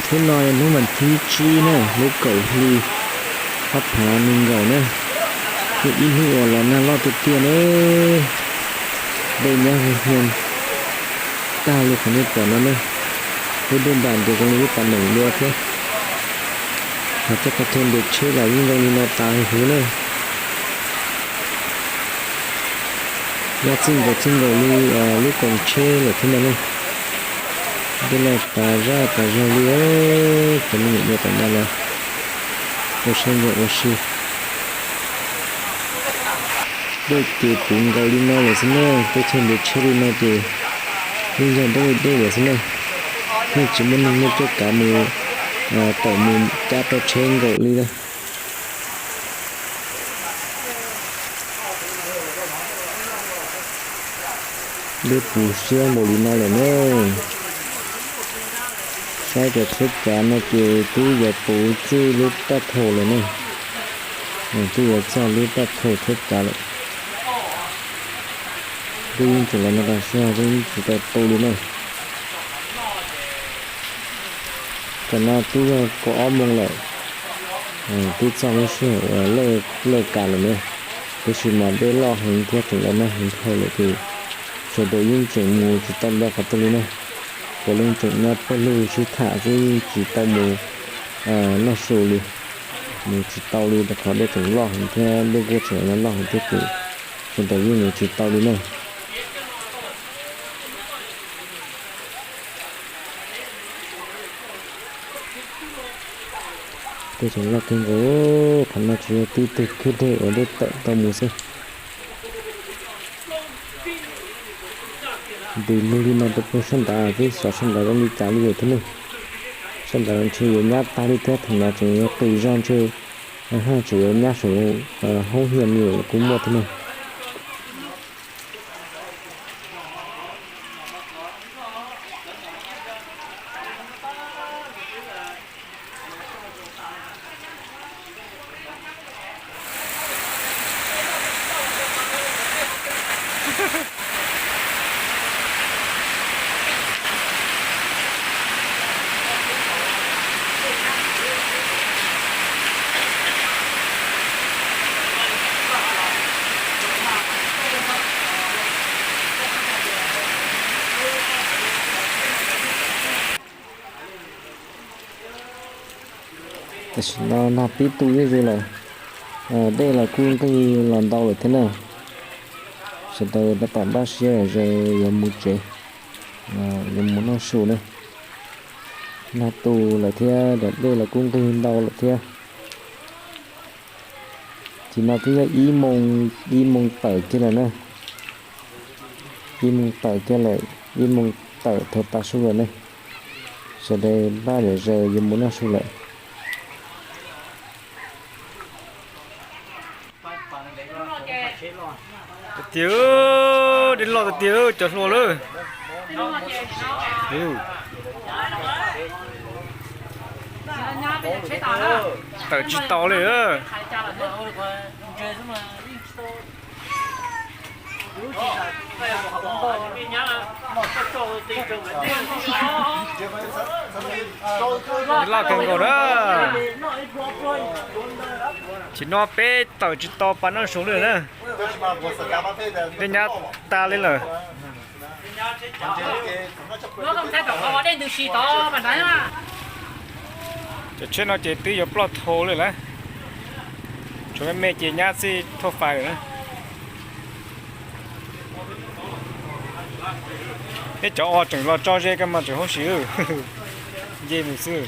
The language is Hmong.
Hnub no yog hnub vas thib tsib na, lub kaum hli ob phav nees nkaum na. Yog ib hnub uas los nag loj tiag tiag na. Dej nyab hia tag li qhov nej pom no na. Lub dej npam ces zoo li lub pas neem dua thiab. Hos tej qhov chaw nres tsheb los yeej zoo li no tas huv na. Nyab txij nkaus txij nkaus li lub koos tsheb lawm thiab ntag ne. Dej los tas zaj tas zog li. Cov me nyuam yaus tom ntej los ua siab ntso ua si. Dej ces puv nkaus li no lawm xwb na, tej chaw nres tsheb li no ces yeej yog dej dej lawm xwb na. Yeej tsis muaj neeg muaj cuab kav mus tawm mus cab rau tsheb nkaus li na. Dej puv siab npaum li no lawm na. Saib cov tsheb cav no ces twb yuav puv txij lub raj thau lawm na. Twb yuav txog lub raj thau tsheb cav lawm. Dej yeej tseem los nag tas zog, dej yeej tsis tau tu li na. Tam no twb yog kaum ob moos lawm, twb txog lub sij hawm uas lawj kam lawm na, tab sis mas dej loj heev thiab tseem los nag heev dhau lawm ces sawv daws yeej tseem mus tsis tau ntau qhov twg li na. Puav leej tseem nyob pawg lug sib tham xwb, yeej tsis tau mus noj su li, mus tsis tau li rau qhov dej tseem loj heev thiab dej kuj tseem los nag loj heev thiab ces sawv daws yeej mus tsis tau li na. Dej tseem loj kawg nkaus, qhov no tsuas yog tib tug kwj deg uas dej tawm tau mus xwb. Ntws lug li no rau puag sab nrad, twb xyov sab nrad zoo li cas li lawm thiab ne. Sab nrad ntshe yuav nyab tag li thiab, thaum no tseem yuav qis zog ntshe haj tseem yuav nyab saum hoob hiam li kuj muaj thiab ne. Tam sim no nag pib tu zuj zus lawm, dej los kuj nqig los ntau lawm thiab na. Sawv daws tab tom npaj siab zes yuav mus tsev, yuav mus noj su na. Nag tu lawm thiab, dej los kuj nqig ntau lawm thiab. Tam sim no twb yog ib moos, ib moos tawm kiag lawm na. Ib moos tawm kiag lawm, ib moos tawm thaum tav su lawm ne. Sawv daws npaj zes yuav mus noj su lawm. Tiag tiag, dej loj tiag tiag cov hluas lawm. Tawm tsis tau li. Loj kawg nkaus na. Tam sim no peb tawm tsis tau pas noj su li na. Dej nyab tas li lawm. Cov tsheb no ces twb yuav ploj thau li lawm. Tshuav me me ces nyab txij thauj fais lawm na. Peb cov os tseem los tso ze koj mas tseem hauv siv, nce mus xwb.